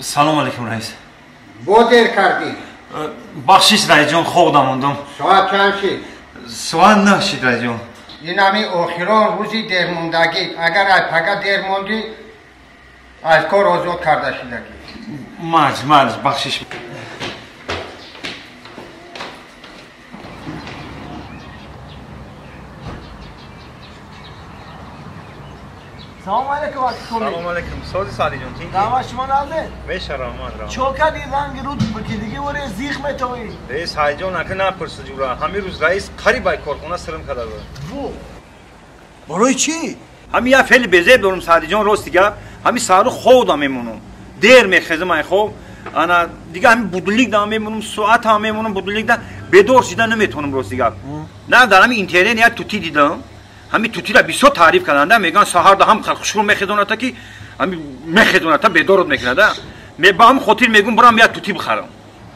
Салом алейкум, раис. Бо дер кардӣ. Бахшиш, раисҷон, хоб дамондум. Соат чанд шид? Соат 9 шид, раисҷон. Ин ҳами охирон рӯзи дермондагӣ. Агар ай пага дер мондӣ, аз кор озод карда шидагӣ. Маҷ, маҷ, бахшиш. Салом алейкум, акӣ. Салом алейкум. Сози Саъдиҷон, тинҷӣ? Раҳмат, шумо наздед? Меша, раҳмат, раҳмат. Чо кардӣ ранги руд ки диги оре зих метавӣ? Э, Саъдиҷон, ака напурса ҷура. Ҳамин рӯз раис қариб ай корхона сирм карда буд. Во! Барои чӣ? Ҳамин як феъли безеб дорум, Саъдиҷон, рости гап. Ҳамин саҳару хобда мемонам. Дер мехезам ай хоб. Ана дига ҳамин будилник да мемонам, соат ҳам мемонам будилник да бедор шида наметавонам, рости гап. На дар ҳамин интернет як тутӣ дидам. Ҳамин тутиро бисёр таъриф карданда, мегӯянд саҳарда ҳам хушрӯ мехезоната ки ҳамин мехезоната, бедорот мекунада. Ба ҳамин хотир мегӯм бурам як тутӣ бихарам.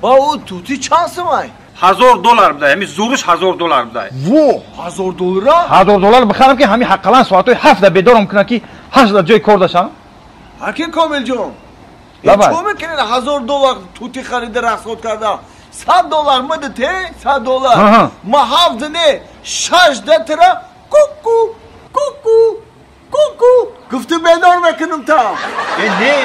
Ба ӯ тутӣ чанд сумай? $1000 будай, ҳамин зуриш $1000 будай. Во, $1000? $1000 бихарам ки ҳамин ҳаққалан соатҳои 7 бедорам кунад ки 8 ҷои кор дашам. Ҳаким Комилҷон, чо мекунед $1000 тутӣ харида расход карда? $100 мадите, $100. Ма 7 не, 6 датра ку-ку, ку-ку, ку-ку. Гуфту бедор мекунам та. Э, не.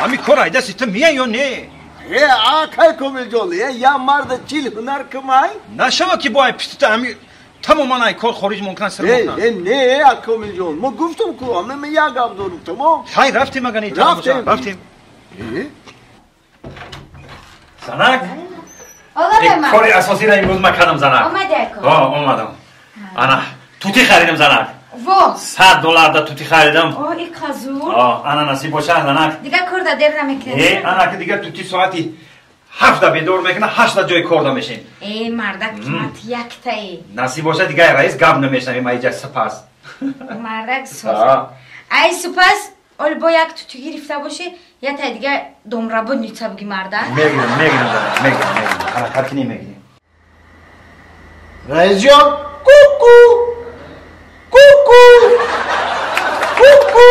Ҳамин кор айдаси ту мия ё не? Э, акай Комилҷон, э, я марда 40 ҳунар кумай? Нашава ки бо ай пистита ҳамин тамоман ай кор хориҷ мумкин сир мекунам. Э, не, ак Комилҷон, мо гуфтум ку, ҳама ме як гап дорум, тамом? Хай, рафтем агар не, рафтем. Рафтем. Э? Занак? Кори асосиро имрӯз ман кардам, занак. Омадӣ ако? О, омадам. Ана, тутӣ харидам, занак. Во! $100 да тутӣ харидам. О, и қазур. О, ана насиб боша, занак. Дига кор да дер намекунед? Э, ана ки дига тутӣ соати 7 бедор мекунад, 8 ҷои кор да мешем. Э, мардак қимат яктае. Насиб боша, дига раис гап намешнавем айҷа сипас. Мардак соз. Ай сипас, оли бо як тутӣ гирифта бошӣ, я тай дига домработница буги мардак. Мегирам, мегирам, занак, мегирам, мегирам. Ҳаракат кинем, мегирем. Раисҷон, ку-ку, ку-ку, ку-ку,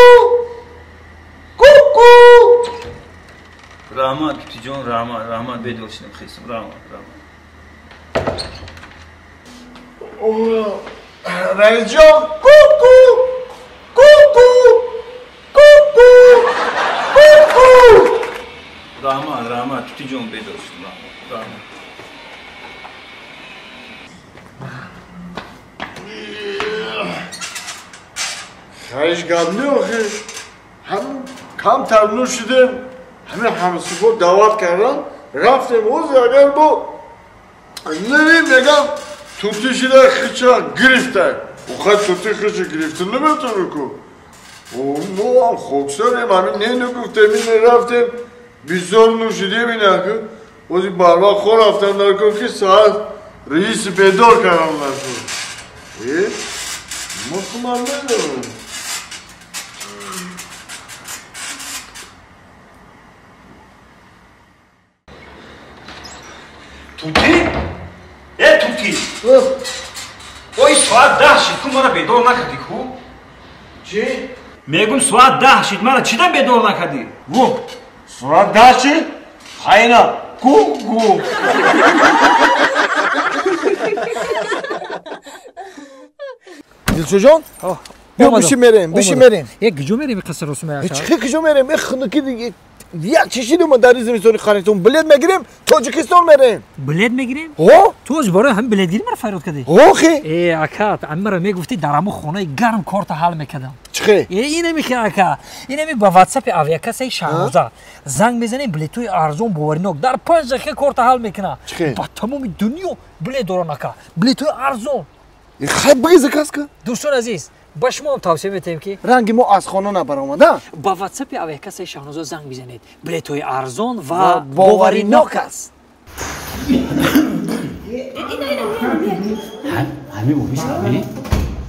ку-ку. Раҳмат, тутиҷон, раҳмат, раҳмат, бедор шидам, хестам, раҳмат, раҳмат. Раисҷон, ку-ку, ку-ку, ку-ку, ку-ку. Раҳмат, раҳмат, тутиҷон, бедор шидам, раҳмат, раҳмат. Хайш гап не охи. Ҳам камтар нӯшидем, ҳамин ҳамсифо даъват кардан, рафтем. Ози агар бо нерем, мегам тутӣ шида хича гирифта. Охай тутӣ хича гирифта наметавонӣ ку. Мо ҳам хоксарем, ҳамин не нагуфтем, ине рафтем, бисёр нӯшидем инаку. Ози барвақт хо рафтам дар кор ки соат раиси бедор кардам нашуд. Э, мо хумам медорам. Тутӣ? Э, тутӣ! Ой, соат 10 шид, ку мара бедор накардӣ ку? Чӣ? Мегум соат 10 шид, мара чида бедор накардӣ? Во, соат 10 шид? Хайна, ку-ку. Дилшоҷон, биё биши мерем, биши мерем. Э, куҷо мерем иқасар росумай ака? Чӣ куҷо мерем? Э, хунукӣ диги. Як чишидум ма дар зимистони харитон. Билет мегирем, Тоҷикистон мерем. Билет мегирем? Ҳо? Ту аз барои ҳамин билетгирӣ мара фарёд кардӣ? Ҳо, хе. Э, ака, ҳамин мара мегуфтӣ дар ҳамон хонаи гарм корта ҳал мекардам. Чӣ хе? Э, инами хе, ака. Инами ба ватсапи авиакассаи Шаҳноза занг мезанем, билетҳои арзон боваринок дар 5 дақиқа корта ҳал мекунад. Чӣ хе? Ба тамоми дунё билет доранд, ака. Билетҳои арзон. Хай бигӣ заказ кун. Дӯстони азиз, ба шумо ҳам тавсия метаҳем ки ранги мо аз хона набаромада, ба ватсапи авиакассаи Шаҳноза занг бизанед. Билетҳои арзон ва боваринок аст. Ҳамин боби Саъдӣ?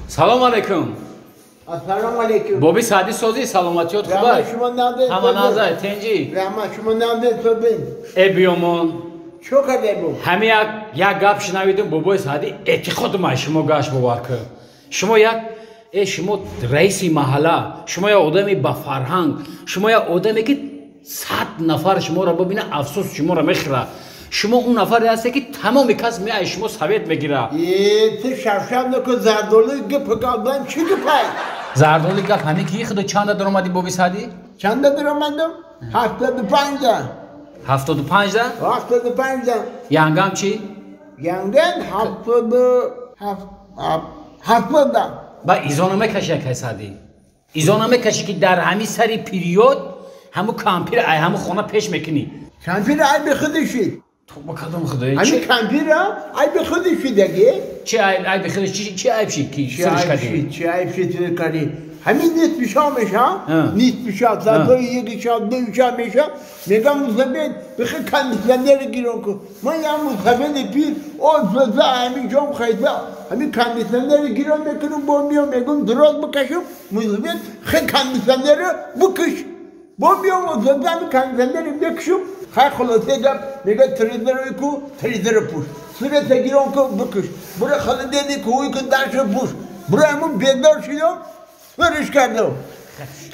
Салом алейкум. Ассалому алейкум. Боби Саъдӣ созӣ, саломатиёт хубай? Ҳама назай, тенҷӣ? Раҳмат, шумо намдед собин. Э, биёмон. Чо кардем? Ҳамин як гап шунавидум, бобои Саъдӣ, эътиқодум ай шумо гашт бовар кун. Шумо як Э шумо раиси маҳалла, шумо я одами ба фарҳанг, шумо я одаме ки 100 нафар шуморо бибина афсӯс шуморо мехӯра. Шумо он нафаре ҳасте ки тамоми кас меай шумо совет мегира. Э ту шавшав накун, зардолуи гап гапдан чӣ гапай? Зардолуи гап ҳамин ки худо чанда даромадӣ боби Саъдӣ? Чанда даромадам? 75 да. 75 да? 75 да. Янгам чӣ? Янгам 77 да. Ба изо намекаши акай Саъдӣ. Изо намекаши ки дар ҳамин сари период ҳамун кампир ай ҳамун хона пеш мекунӣ. Кампир ай бе худиши. То ба кадом худое? Ҳамин кампира ай бе худиши даге. Чи ай бе худиш чи айб шид ки сириш кардӣ? Чи айб шид сириш кардӣ? Ҳамин нисфи шом меша, нисфи шаб, соатҳои яки шаб, дуи шаб меша, мегам мусафед бихе кондитсионер гирон кун. Ман як мусафеди пир оз ҳамин ҷом хайда ҳамин кондитсионер гирон мекунам, бо миём мегум дроз бикашам, мусафед хе кондитсионерро бикаш. Бо миём мусафед ҳамин кондитсионерро бикашам, хай хулоса гап мега телевизорро ку, телевизорро пӯш. Света гирон кун, бикаш. Бура холодильник ку, ку дарша пӯш. Бура ҳамун бедор шудам, сириш кардам.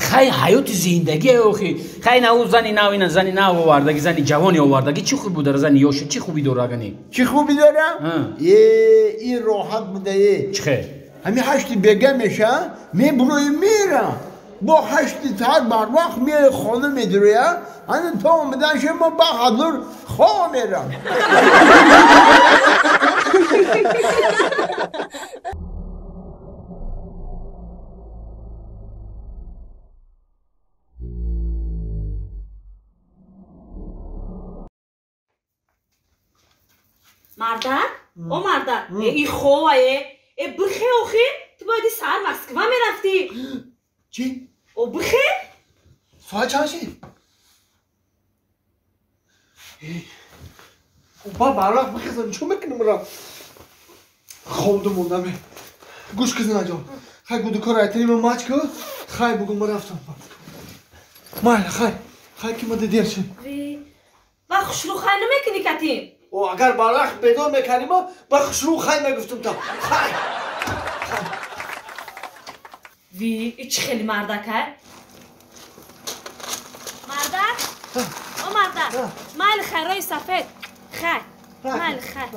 Хай ҳаёти зиндагӣ охи. Хай на ӯ зани нав ина зани нав овардаги, зани ҷавоне овардаги. Чӣ хуб буда зани ёша, чӣ хубӣ дора агани? Чӣ хубӣ дора? Е ин роҳат буда е. Чӣ хел? Ҳамин ҳашти бега меша, мебурои мера. Бо ҳашти саат барвақт меои хона медуроя, ҳани то омаданша мо ба ҳазур хоб мерам. Мардак? О мардак, и хова е. Э бихе охи, ту бояди саҳар Москва мерафтӣ. Чӣ? О бихе? Соат чанд шид? Ба барвақт бихезам, чӣ мекунам ра? Хобда мондаме. Гӯш ки зинаҷон. Хай гудукор айтани ма мач ку, хай бугу ма рафтам. Майла, хай. Хай ки ма дер шид. Ва хушрӯ хай намекунӣ катим? О, агар барвақт бедор мекардим, ба хушрӯ хай мегуфтум та. Хай. Ви, и чӣ хели мардакай? Мардак? О мардак, майли хай рои сафед. Хай, майли хай.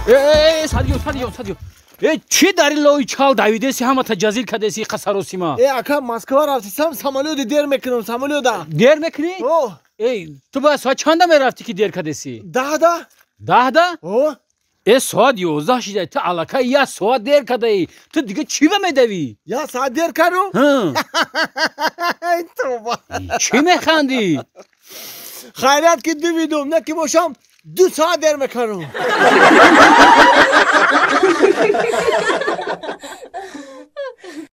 Э, Садиё, Садиё, Садиё. Э, чӣ дар ин лои чал давидеси, ҳамата ҷазил кардеси қасаросима? Э, ака, Москва рафтисам, самолёти дер мекунам, самолёта. Дер мекунӣ? О. Э, ту бояд соат чанда мерафтӣ ки дер кардеси? 10да. 10да? О. Э, соат 11 шида, ту аллакай як соат дер кардаӣ. Ту дига чӣ ба медавӣ? Як соат дер кардам? Ҳа. Тоба. Чӣ механдӣ? Хайрат ки дувидум, на ки бошам 2 соат дер мекардам.